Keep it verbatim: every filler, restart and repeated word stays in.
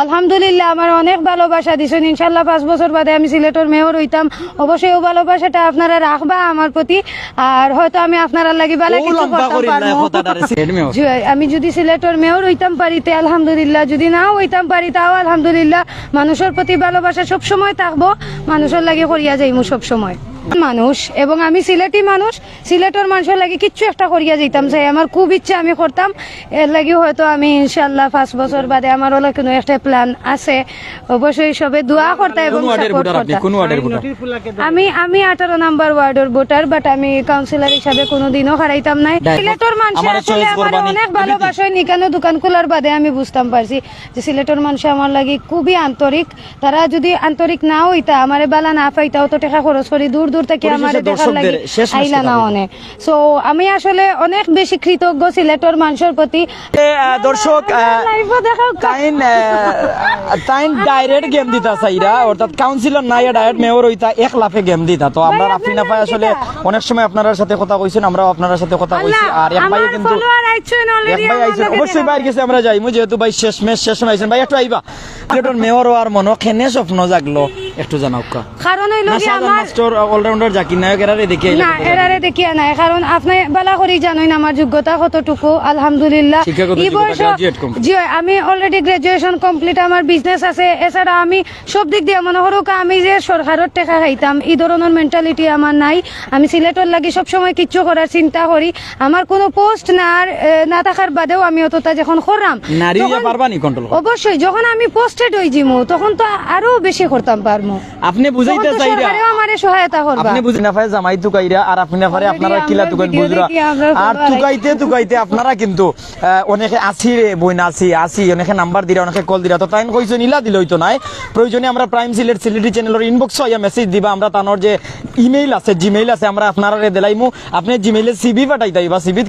আলহামদুলিল্লাহ, আমার অনেক ভালোবাসা দিছইন। ইনশাআল্লাহ, পাঁচ বছর বাদে আমি সিলেটর মেয়র অইতাম। অবশ্যই অউ ভালোবাসাটা আপনারা রাখবা আমার প্রতি। আর হয়তো আমি আপনারার লাগি ভালা কিছু করতাম পারমু। জি, আমি যুদি সিলেটর মেয়র অইতাম পারি, তে আলহামদুলিল্লাহ, যুদি নাও অইতাম পারি, তাও আলহামদুলিল্লাহ। মানুষর প্রতি ভালোবাসা সবসময় থাকবো, মানুষর লাগি করিয়া যাইমু সবসময়। মানুষ, এবং আমি সিলেটি মানুষ, সিলেটর মানুষর লাগি কিচ্ছু একটা করিয়া যাইতাম চাই, আমার খুব ইচ্ছা আমি করতাম। এর লাগি হয়তো আমি ইনশাআল্লাহ পাঁচ বছর বাদে আমার অলা কুনু একটা plan আছে। অবশ্যই সবে দোয়া করতা এবং support করতা। আমি, আমি আঠারো নাম্বার ওয়ার্ডর ভোটার, but আমি কাউন্সিলর হিসাবে কুনুদিনও খাড়াইতাম নায়। সিলেটর মানুষে আসলে আমারে অনেক ভালোবাসইন। ইকানো দোকান খোলার বাদে আমি বুঝতাম পারছি যে সিলেটর মানুষে আমার লাগি খুবই আন্তরিক। তারা যুদি আন্তরিক না অইতা, আমারে ভালা না পাইতা, অত টেকা খরচ করি দূর দূর থাকি আমারে দেখার লাগি আইলা না অনে। So, আমি আসলে অনেক বেশি কৃতজ্ঞ সিলেটর মানুষর প্রতি। দর্শক, তাইন, তাইন direct game দিতা চাইরা, অর্থাৎ কাউন্সিলর না অইয়া direct মেয়র অইতা, এক লাফে game দিতা। তো আমরা রাফিন আফায় আসলে অনেক সময় আপনারার সাথে কথা কইছইন, আমরাও আপনারার সাথে কথা কইছি। আর এক ভাইয়ে কিন্তু, এক ভাই আইছইন, অবশ্যই ভাইর গেছে আমরা যাইমু, যেহেতু ভাই শেষ ম্যাচ, শেষ সময় আইছইন। ভাই, একটু আইবা। সিলেটর মেয়র অওয়ার মনো কেনে স্বপ্ন জাগলো, একটু জানাউক্কা। কারণ অইলো কি, আমার মাস্টার, all-rounder জাকির নায়ক, এরারে দেখিয়া না, এরারে দেখিয়া নায়। কারণ আপনে ভালা করি জানইন আমার যোগ্যতা কতটুকু, আলহামদুলিল্লাহ। ই বয়স, graduate complete। জি অয়, আমি already graduation complete, আমার business আছে। এছাড়া আমি সব দিক দিয়া মনো করউক্কা, আমি যে সরকারর টেকা খাইতাম, ই ধরনর mentality আমার নাই। আমি সিলেটর লাগি সবসময় কিচ্ছু করার চিন্তা করি। আমার কুনু post না, আর, এ, না থাকার বাদেও আমি অতটা যখন কররাম, নারী অইয়া পারবা নি control করতে? অবশ্যই, যখন আমি posted অইযিমু, তখন তো আরো বেশি করতাম পারমু। আপনে বুঝাইতা চাইরা, সরকারেও আমারে সহায়তা করবা। আপনে বুঝ-, নাফায় জামাই তুকাইরা, আর আপনে নাফারে আপনারা কিলা তুকাইন বুঝরা। আর তুকাইতে তুকাইতে আপনারা কিন্তু, আহ, অনেকে আছি রে বইন, আছি, আছি, অনেকে নাম্বার দিরা, অনেকে কল দিরা। তো তাইন কইছইন ইলা দিলে অইতো নায়, প্রয়োজনে আমরা প্রাইম সিলেট সিলেটি চ্যানেলর inbox-ও আইয়া message দিবা, আমরা তানর যে email আছে, Gmail আছে, আমরা আপনারারে দিলাইমু। আপনে Gmail-এ সিভি পাঠাইতা অইবা, সিভিত